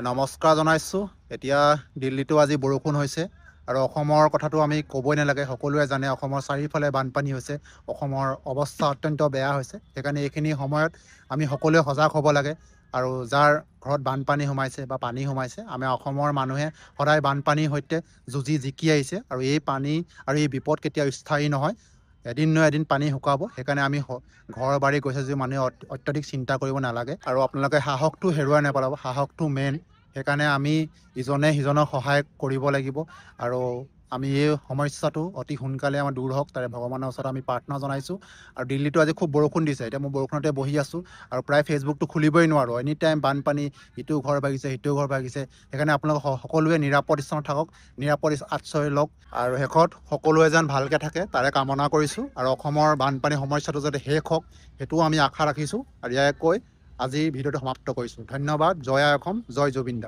নমস্কাৰ জনাইছোঁ। এতিয়া দিল্লীতো আজি বৰষুণ হৈছে আৰু অসমৰ কথাটো আমি ক'বই নালাগে, সকলোৱে জানে অসমৰ চাৰিওফালে বানপানী হৈছে, অসমৰ অৱস্থা অত্যন্ত বেয়া হৈছে। সেইকাৰণে এইখিনি সময়ত আমি সকলোৱে সজাগ হ'ব লাগে। আৰু যাৰ ঘৰত বানপানী সোমাইছে বা পানী সোমাইছে, আমি অসমৰ মানুহে সদায় বানপানীৰ সৈতে যুঁজি জিকি আহিছে। আৰু এই পানী আৰু এই বিপদ কেতিয়াও স্থায়ী নহয়, এদিন নহয় এদিন পানী শুকাব। সেইকাৰণে আমি ঘৰ বাৰী গৈছে যদি মানুহে অত্যধিক চিন্তা কৰিব নালাগে। আৰু আপোনালোকে সাহসটো হেৰুৱাই নেপেলাব, সাহসটো মেইন। সেইকাৰণে আমি ইজনে সিজনক সহায় কৰিব লাগিব আৰু আমি এই সমস্যাটো অতি সোনকালে আমাৰ দূৰ হওক তাৰে ভগৱানৰ ওচৰত আমি প্ৰাৰ্থনা জনাইছোঁ। আৰু দিল্লীতো আজি খুব বৰষুণ দিছে, এতিয়া মই বৰষুণতে বহি আছোঁ আৰু প্ৰায় ফেচবুকটো খুলিবই নোৱাৰোঁ। এনি টাইম বানপানী, ইটো ঘৰ ভাগিছে, সিটো ঘৰ ভাগিছে। সেইকাৰণে আপোনালোক সকলোৱে নিৰাপদ স্থানত থাকক, নিৰাপদ আশ্ৰয় লওক। আৰু শেষত সকলোৱে যেন ভালকৈ থাকে তাৰে কামনা কৰিছোঁ। আৰু অসমৰ বানপানী সমস্যাটো যাতে শেষ হওক সেইটোও আমি আশা ৰাখিছোঁ। আৰু ইয়াকে কৈ আজি ভিডিঅ'টো সমাপ্ত কৰিছোঁ। ধন্যবাদ। জয় আই অসম, জয় জুবিন দা।